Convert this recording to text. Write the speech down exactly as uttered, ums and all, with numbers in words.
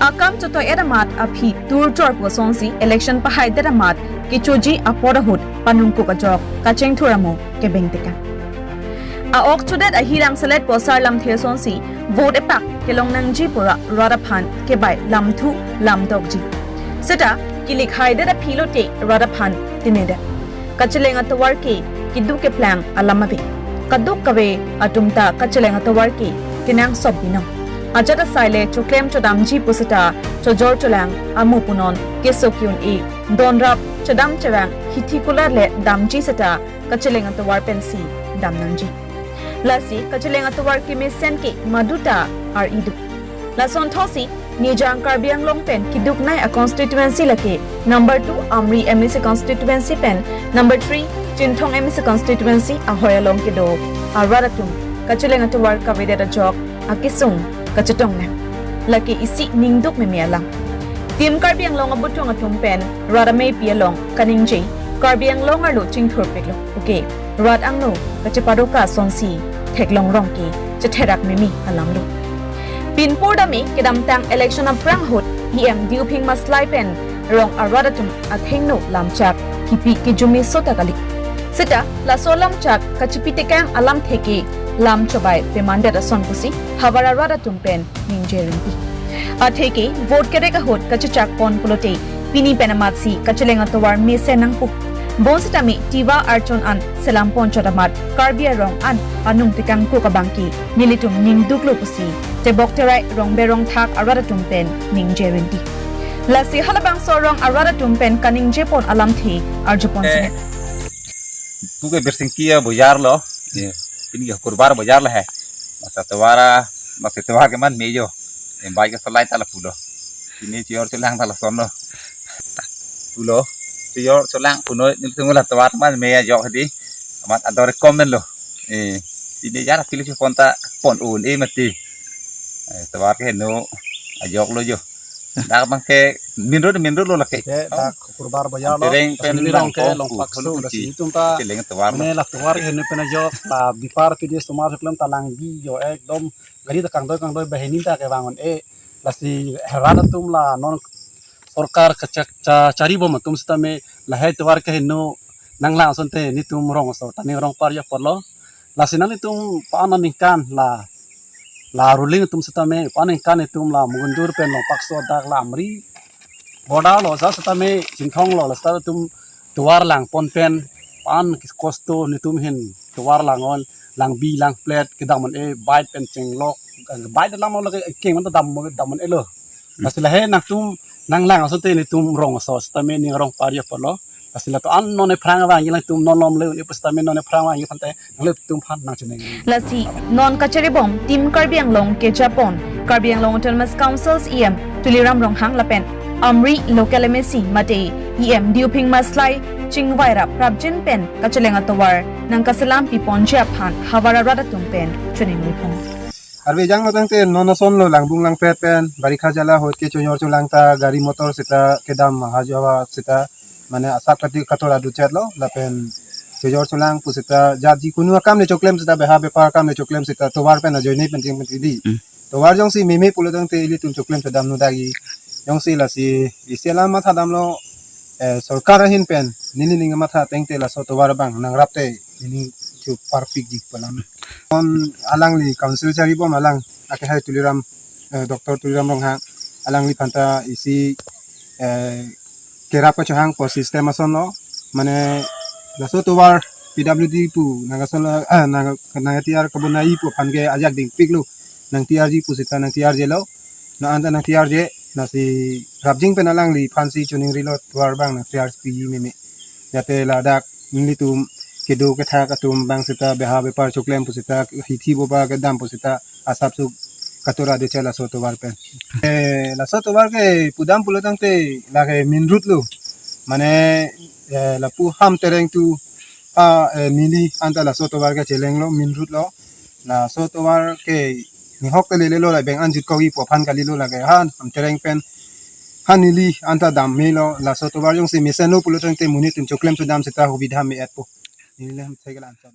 Akam chotoi-et amat aphi turchor pu asonsi election pahaidet amat kechoji apor ahut panungkuk ajok kachingthur amo kebeng tekang. A-ok chodet ahirang selet pu asar lamthe asonsi vote epak kelong nangji pura rat aphan kebai lamthu lamtokji. Seta kilikhaidet aphi lote rat aphan timedet. Kacheleng atovar ke keduk keplang alam ave. Kadokave atum ta kacheleng atovar ke kenangsot binong. Ajat asai le choklem chodamji pusita chojor cholang amu punon keso ke-un-e donrap chodam chevang hithi kular le damji seta kacheleng atovar pensi dam nangji. Lasi kacheleng atovar kemesen ke maduta ar-idu. Lason thotsi Nijang Karbi Anglong pen keduknei a-constituency lake number two Amri M A C constituency pen number three Chinthong M A C constituency ahoi along kedo arat atum kacheleng atovar kavedet ajok akesung kachetong nang. Lake isi ningduk meme alam. Team Karbi Anglong abutung atum pen rat ameipi along kaningje Karbi Anglong arlo chingthurpiklo. Okay, rat angno kachepadoka asonsi theklong rong ke chetherak meme alamlo. Pinpur dame kedamtang election aphrang ahut E M Diuphing Maslai pen rong arat atum athengno lamchak kipi kijumi sota kali. Seta laso lamchak kachipi tekang alamthe ke lam chobai pemandet ason pusi havar arat atum pen ningje rinti. Atheke vote kerek ahut kachechak pon pulote pini pen amatsi kacheleng atovar mesen nangpo. Bonsitame Tiwa archon an selam ponchot amat Karbi arong an panung tekangkuk abang ke nelitum ningduklo pusi tebok terai rongbe rongthak arat atum pen ningje rinti. Lasi halabangso rong arat atum pen kaningje pon alamthe arju pon Eh, sine. Puke Birsingki abojar lo. Ye, pini ke Kurbar bojar lo he. Masa tewara, masa tewar ke man mejo. Em bai ke selai ta lapulo. Pini chojor cholang ta lasonlo. Pulo. Chojor cholang punoi nelitum la tewar man meya jok hedi. Amat ador komen lo. Eh, pini jar pili si pon ta pon un-e mati. Eh, tewar ke no ajok lo jo. Dak bang ke main road, main road lo lake. Ke dak Kurbar bojar lo. Tereng pen Nirong ke langkong long ku, pak khun su, kunci. Lasi itum ta kacheleng tewar lo. Mane la tewar ke henu pen ajok, la bipar pidi sumar seklem ta langbi jo ekdom gari ta kangdoi kangdoi bahini ta kevang un-e. Lasi herat atum la non sorkar kachak cha-, chari bom atum sitame lahei tewar ke henu nanglang asonte nelitum rong aso ta ning rong parjo apotlo. Lasi nanglitum pa-an aningkan la, la ruling atum sitame pa-an aningkan itum la Mugundur pen Longpakso dak la Amri border lo ja sitame Chinthong lo la sita itum tewar lang pon pen pa-an kosto nelitum ahin tewar lang un, langbi langplet kedam un-e, bike pen chenglok, bike alam lo lake keng man ta dam, dam un-elo. Lasi lahei nangtum nanglang asonte nelitum rong aso sitame ning rong parjo apotlo. Lasi la to-an non ephrang vangji, nangtum non lom le un-e pusitame non ephrang vangji aphan te nanglitum aphan nangchiningri. Lasi non kachari bom Team Karbi Anglong kejapon Karbi Anglong Autonomous Council's E M Tuliram Ronghang lapen Amri local M A C mate E M Diuphing Maslai chingvai rap prapjin pen kacheleng atovar nangkaselam piponji aphan havar arat atum pen chiningri pon. Arve jang lo tangte non ason lo langbung langpet pen barikha jala ahut ke chojor cholang ta gari motor sita kedam hajo hawa sita mane asap kati katora duchet lo lapen chojor cholang pusita jat ji kunu akam le choklem sita beha bepar akam le choklem sita tovar pen ajoine pen ting pen tidi. Hmm. Tovar jongsi meme pulo tangte ilitum choklem sedam nu dagi. Jongsi lasi isi alam matha damlo, eh, sorkar ahin pen neli ning matha tangte laso tovar bang nangrap te neli chu parpik ji pu alam. Non alangli council chari bom alang ake hai Tuliram, eh, Doctor Tuliram Ronghang alangliphan ta isi, eh, kerap kachohang po system ason lo mane laso tovar P W D pu nang ason lo, eh, nang, nang T R kabonai pu aphan ke ajak dingpiklo nang T R ji pusita nang T R je lo. Na anta nang T R je, lasi prapjin pen alangliphan si chiningrilo tovar bang nang T R piji meme. Jate ladak nelitum kedo kethak atum bang sita beha bepar choklem pusita hithi boba kedam pusita asap su katora duchet laso tovar pen. Eh, laso tovar ke pudam pulo tangte lake main road lo. Mane, eh, lapu Hamtereng tu, ah, eh, neli anta laso tovar ke cheleng lo, main road lo. Laso tovar ke nihok te lele lo la beng anjut kogi pu aphan kalilo lake han Hamtereng pen han neli anta dam melo laso tovar jongsi mesen lo pulo tangte monit atum choklem sedam sita hubidha me-et po. Neli le Hamtereng ke la anchot.